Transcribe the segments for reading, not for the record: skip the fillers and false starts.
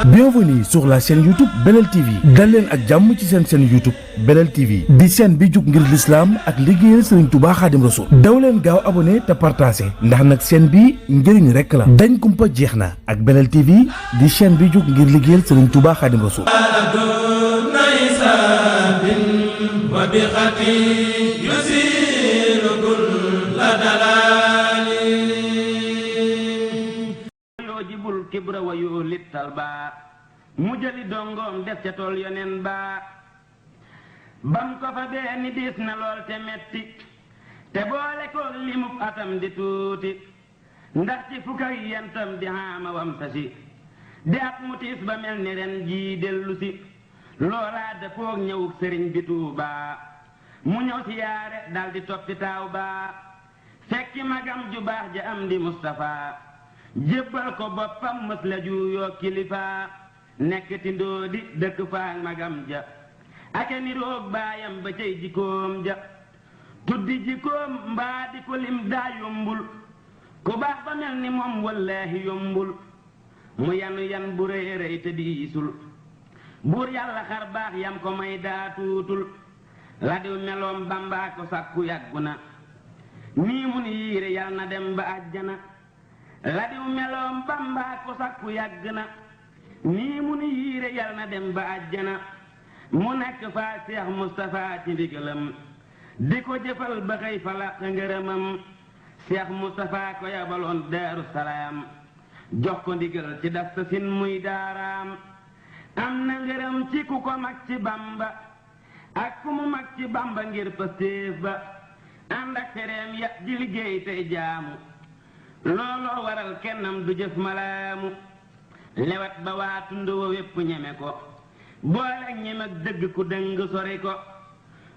Bienvenue sur la chaîne YouTube Belel TV dal leen ak jàmm ci seen chaîne YouTube Belel TV di chaîne bi jug ngir l'islam ak liggéeyal Serigne Touba Khadim Rassoul daw leen gaaw abonné te partagé ndax nag chaîne bi njëriñ rekk la dañ kumpa jeex na ak Belel TV di chaîne bi jug ngir liggéeyal Serigne Touba Khadim Rassoul kibra wayu littal ba mu jëli dongoom def ca tool yonen ba bam ko fa bee ni diis na lool te metti te boole ko limub atam di tuuti ndax ci fukk ak yentam di xaama wam tasi di at mu tiis ba mel ni ren jii dellu si loolaa dëppoog ñëwug sëriñ bi Tuubaa mu ñëw si yaare dal di toppi taaw ba fekki magam ju baax ja am di Mustafa jébbal ko boppam mës la juuyoo kilifa nekk ti ndóodi dëkk faak magam ja ake ni roog baayam ba cay jikkoom ja tuddi jikkoom mbaa di ko lim daa yombul ku baax ba mel ni moom wallaahi yombul mu yanu yan bu rëy rëy te diisul buur yàlla xar baax yam ko may daa tuutul la diw meloom Bàmbaa ko sàkku yàggu na nii mun yiire yal na dem ba àjjana la diw meloom Bàmbaa ko sakku yàgg na nii mu ni yiire yal na dem ba àjjana mu nekk faa Seex Mustafaa ci ndigalam di ko jëfal ba xëy fa làq ngërëmam Seex Mustafaa ko yabaloon Daaru Salaam jox ko ndigal ci dasta sin muy daaraam am na ngërëm ci ku ko mag ci Bàmba ak ku mu mag ci Bàmba ngir pastéef ba ànd ak tereem ya di liggéey tey jaamu looloo waral kennam du jëf malaamu lewat ba waa tund wa wépp ñeme ko boole ak ñem ak dëgg ku dëng sori ko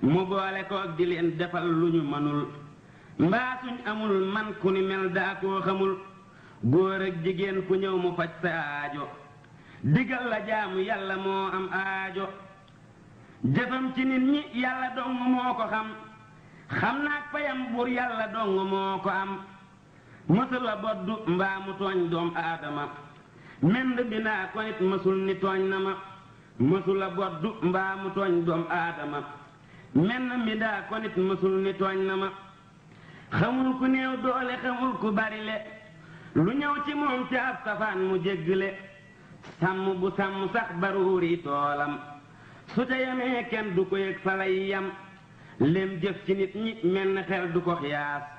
mu boole ko ak di leen defal lu ñu mënul mbaa suñ amul man ku ni mel daa koo xamul góor ak jigéen ku ñëw mu faj sa aajo digal la jaamu yàlla moo am aajo jëfam ci nit ñi yàlla dong moo ko xam naak payam buur yàlla dong moo ko am mësul la boddu mbaa mu tooñ doom aadama mend bi naa ko nit mësul ni tooñ na ma mësul la boddu mbaa mu tooñ doom aadama menn mi daa ko nit mësul ni tooñ na ma xamul ku néew doole xamul ku bari le lu ñëw ci moom ci ab safaan mu jéggle sàmm bu sàmm sax baruuri toolam su ca yamee kenn du ko yëg fa lay yam lem jëf ci nit ñi menn xel du ko xiyaas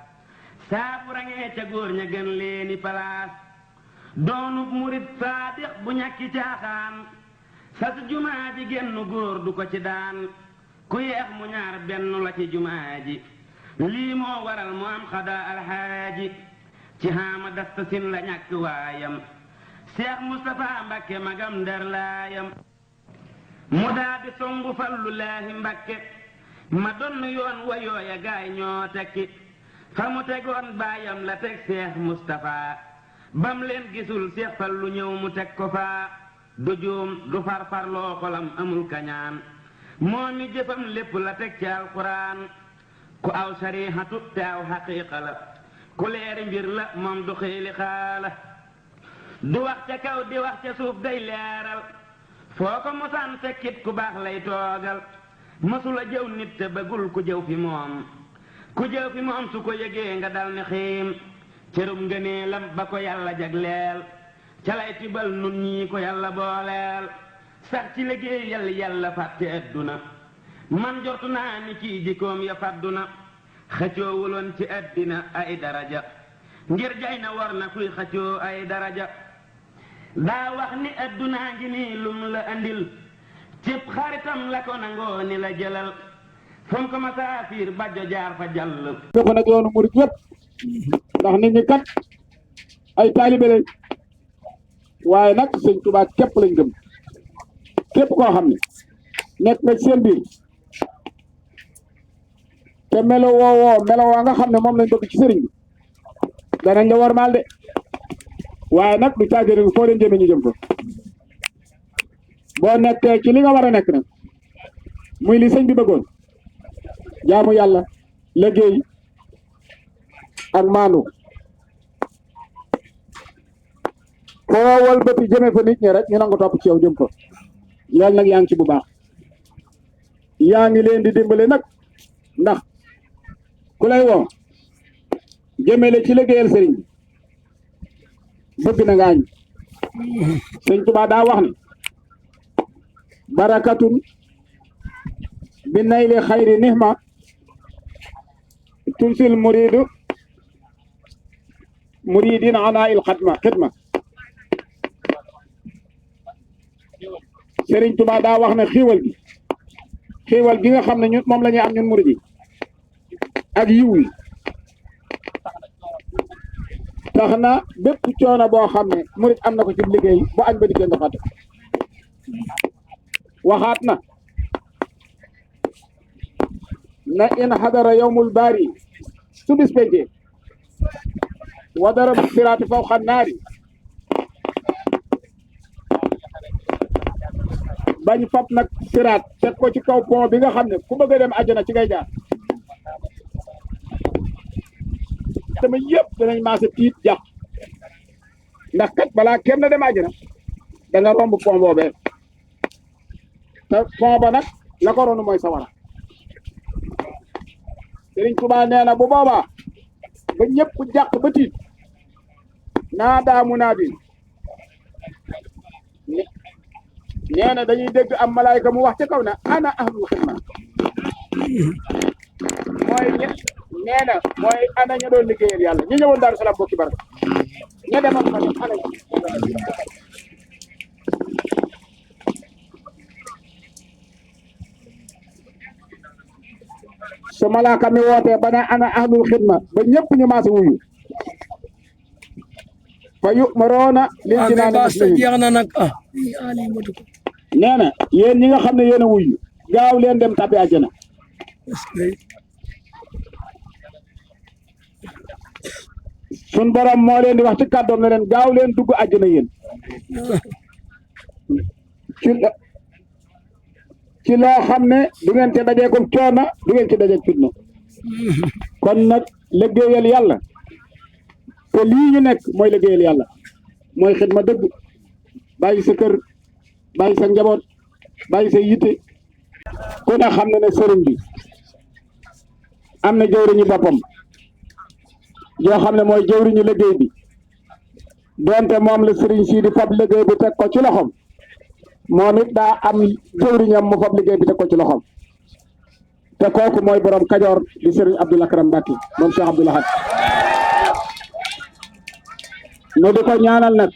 saabu rangee ca góor ña gën leeni palaas doonub murit saadix bu ñàkki caaxaan sa su jumaa ji genn góor du ko ci daan ku yeex mu ñaar benn la ci jumaa ji lii moo waral mu am xadaa alxaaji ci xaama dasta sin la ñàkk waayam Seex Mustafaa Mbakke magam ndar laayam mu daa di songu fallu laahi Mbakke ma donn yoon wa yooya gaay ñoo tekki fa mu tegoon baayam la teg Seex Mustafaa bam leen gisul Seex Fallu ñëw mu teg ko faa du juum du farfarloo xolam amul kañaan moo mi jëfam lépp la teg ci alxuraan ku aw sariixatu te aw xaqiiqa la ku leeri mbir la moom du xiili xaala du wax ca kaw di wax ca suuf day leeral foo ko mosaan fekkit ku baax lay toogal mësula jëw nit te bëggul ku jëw fi moom ku jëw fi moom su ko yëgee nga dal ni xiim cërum ngëneelam ba ko yàlla jagleel ca lay tibal nun ñii ko yàlla booleel sax ci liggéey yàlla fàtte adduna man jortu naa ni kii jikkoom ya fàdduna xëccoowuloon ci addina ay daraja ngir jay na war na kuy xëccoo ay daraja daa wax ni addunaa ngi nii lum la andil cib xaritam la ko nangoo ni la jëlal fom ko masaafiir bajjo jaar fa jàll ko nag yoonu murit yépp ndax nit ñi kat ay taalibe lañ waaye nag sëñ Tuubaa képp lañ gëm képp koo xam ne nekk nga seen biir te melo woo nga xam ne moom lañ bëgg ci sëriñ bi danañ la wormaal de waaye nag du caagéen foo leen jëme ñu jëm fa boo nekkee ci li nga war a nekk nag muy li sëñ bi bëggoon jaamu yàlla liggéey ak maandu foo walbati jëme fa nit ñi rek ñu nangu topp ci yow jëm fa loolu nag yaa ngi ci bu baax yaa ngi leen di dimbale nag ndax ku lay woo jëmele ci liggéeyal sëriñ bi bëgg na ngaañ sëñ Tuubaa daa wax ne barakatun bi nayli xayri nihma tunsil muridin ana il xidma sëriñ Tuubaa daa wax ne xiiwal gi nga xam ne ñun moom la ñuy am ñun murid yi ak yiw yi tax na bépp coono boo xam ne murid am na ko ci liggéey bu añ ba dikkee nga fàtte waxaat na in hadara yawmul baari su bis pencee wa daraba siraati fawqa naari bañ fab nag siraat teg ko ci kaw pont bi nga xam ne ku bëgg a dem àjjana ci ngay jaar tamit yëpp danañ maase tiit jàpp ndax kat balaa kenn dem àjjana da nga romb pont boobee te pont ba nag la ko ronu mooy sawara Sëriñ Tuubaa nee na bu boobaa ba ñëpp jàq ba tiit naa daa munaadin nee na dañuy dégg am malaayka mu wax ci kaw ne ana ahlul xidma nee na mooy ana ña doon liggéeyal yàlla ñu ñëwoon Daaru Salaam bokki barka ña demoon ma ne ana su malaaka mi wootee ba ne ana ahlul xidma ba ñëpp ñu maase wuyu fa yu'maroona lil jinaani nee na yéen ñi nga xam ne yéen a wuyu gaaw leen dem tabbi àjjana sun borom moo leen di wax ci kàddoom ne leen gaaw leen dugg àjjana yéen ci loo xam ne du ngeen ci dajeekum coono du ngeen ci dajeek fitna kon nag liggéeyal yàlla te lii ñu nekk mooy liggéeyal yàlla mooy xidma dëgg bàyyi sa kër bàyyi sa njaboot bàyyi sa yitte ku ne xam ne ne sëriñ bi am na jëwriñu boppam yoo xam ne mooy jëwriñu liggéey bi donte moom la sëriñ sii di fab liggéey bi teg ko ci loxom moom it daa am jëwriñam mu fab liggéey bi teg ko ci loxom te kooku mooy borom Kajoor di sëriñ Abdou Lakram Mbacke moom Cheikh Abdou Lahad nu di ko ñaanal nag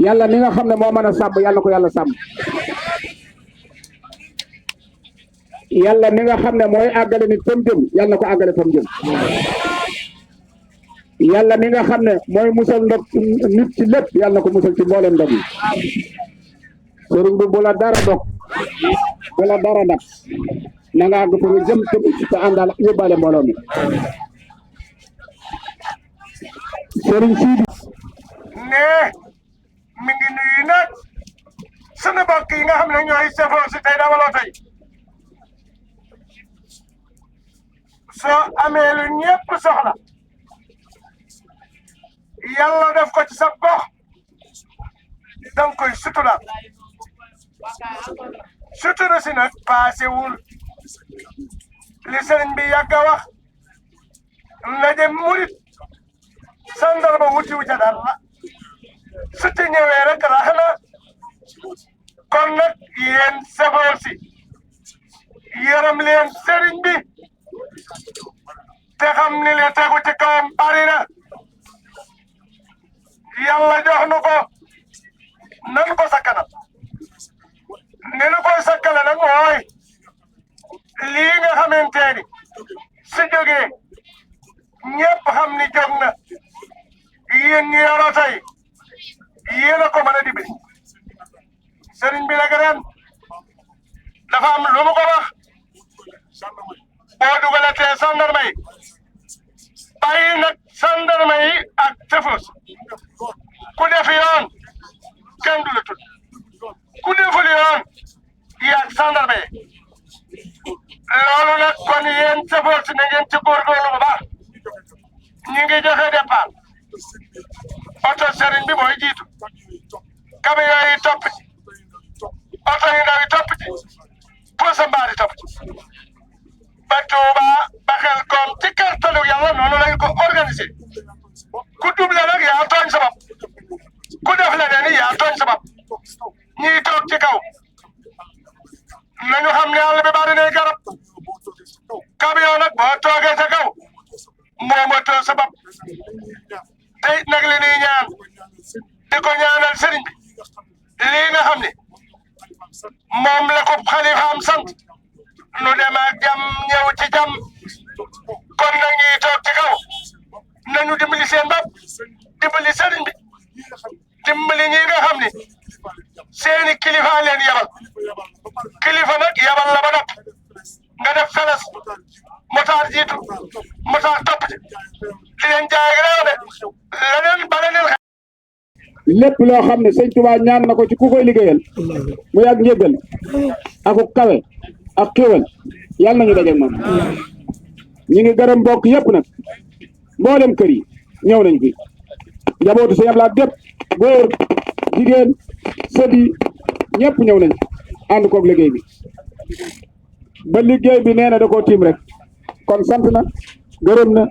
yàlla mi nga xam ne moo mën a sàmm yàlla ko yàlla sàmm yàlla mi nga xam ne mooy àggale nit fam jëm yàlla ko àggale fam jëm yàlla mi nga xam ne mooy musal ndog nit ci lépp yàlla ko musal ci mboolem ndog yi sëriñ bi bu la dara dog bu la dara dab na nga àgg fa nga jëm te àndal yóbbaale mbooloo mi sëriñ Sidi ne mi ngi nuyu nag sunu mbokk yi nga xam ne ñooy safoo si tey dawaloo tey soo amee lu ñëpp soxla yàlla def ko ci sa gox danga koy suturaal sutura si nag paasewul li sëriñ bi yàgg a wax ndaje murit sandarma wuti ca dara su ci ñëwee rek rax na kon nag yéen safoor si yaram leen sëriñ bi te xam ni le tegu ci kawam bari na yàlla jox nu ko nan ko sakkanal ni nu koy sakkale nag mooy lii nga xamante ni su jógee ñëpp xam ni jóg na yéen ñi yoroo tey yéen a ko mën a dimbali sëriñ bi nag ren dafa am lu mu ko wax boo dugalatee sandarma yi bàyyi nag sandarma yi ak tefos ku def yoon kenn du la tudd ku deful yoon yaag sandarma yi loolu nag kon yéen tefos na ngeen ci góorgóorlu bu baax ñi ngi joxe départ oto sëriñ bi mooy jiitu camion yi topp ci oto yu ndaw yi topp ci puusa mbaari topp ci ba Tuuba ba xel koom ci kartalu yàlla noonu lañ ko organisé ku double nag yaa tooñ sa bopp ku def leneen yaa tooñ sa bopp ñiy toog ci kaw nañu xam ne àll bi bari nay garab camion nag boo toogee ca kaw moomatoo sa bopp tey nag li ñuy ñaan di ko ñaanal sëriñ bi lii nga xam ne moom la ko xalifaam sant nu dem ak jàmm ñëw ci jàmm kon nag ñuy toog ci kaw nañu dimbali seen bopp dimbali sëriñ bi dimbali ñi nga xam ne seeni kilifa leen yabal kilifa nag yabal la ba nopp nga def feles motaar jiitu motaar topp ci di leen jaay réew de leneen ba leneen lépp loo xam ne sëñ Tuubaa ñaan na ko ci ku koy liggéeyal muy ak njëggal ak kawe ak xéwal yàlla nañu dajeeg moom ñi ngi gërëm mbokk yëpp nag mboolem kër yi ñëw nañ fi njabootu sëñ Ablaat gépp góor jigéen sët yi ñëpp ñëw nañ ànd koog liggéey bi ba liggéey bi nee na da koo tiim rek kon sant na gërëm na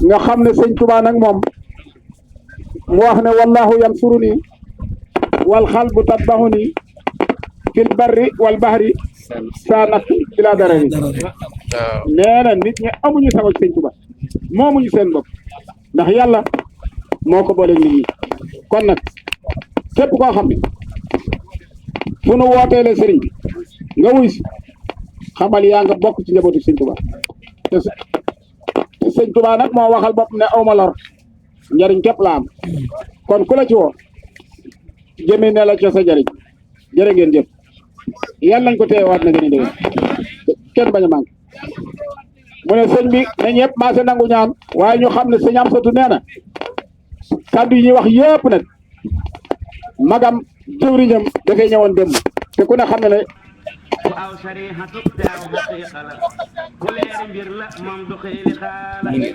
nga xam ne sëñ Tuubaa nag moom mu wax ne wallahu yansuruni wal xalbu tatbaxuni fil barri wal bahri saa nag bila darari nee na nit ñi amuñu sago ci sëñ Tuubaa moomuñu seen bopp ndax yàlla moo ko boole nit ñi kon nag képp koo xam ne fu nu wooteele sëriñ bi nga wuy si xamal yaa nga bokk ci njabootu sëñ Tuubaa te sëñ Tuubaa nag moo waxal bopp ne awma lor njariñ képp la am kon ku la ci woo jëme ne la ca sa njariñ jërë ngeen jëf yàlla nañ ko teewaat na gën a déwén kenn bañ a manqué mu ne sëñ bi ne ñëpp maase nangu ñaan waaye ñu xam ne sëñ Amsatu nee na kàddu yi ñuy wax yëpp nag magam jëwriñam dafay ñëwoon démb te ku ne xam ne ne ku aw sarihatu te aw xaqiqa la ku leeri mbir la moom du xiili xaala di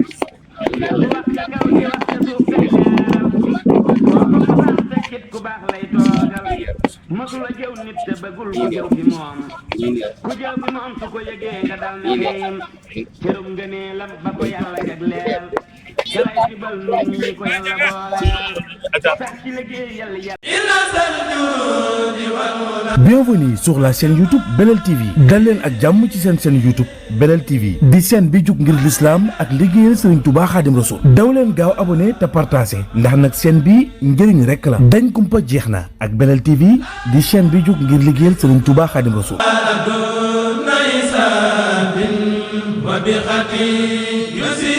wax ca kaw di wax ca suuf kay leeral kooku ku baax te kit ku baax lay toogal mësula jëw nit te bëggul ku jëw fi moom ku jëw fi moom su ko yëgee nga dal na xiim cërum ngëneelam ba ko yàlla jagleel galay tibal nun ñi ko yàlla booleel sax ci liggéey yàlla Bienvenue sur la chaîne YouTube Belel TV dal leen ak jàmm ci seen chaîne YouTube Belel TV di chaîne bi jug ngir l'islam ak liggéeyal Serigne Touba Khadim Rassoul daw leen gaaw abonné te partagé ndax nag chaîne bi njëriñ rek la dañ kumpa jeex na ak Belel TV di chaîne bi jug ngir liggéeyal Serigne Touba Khadim Rassoul wa bi khati yusi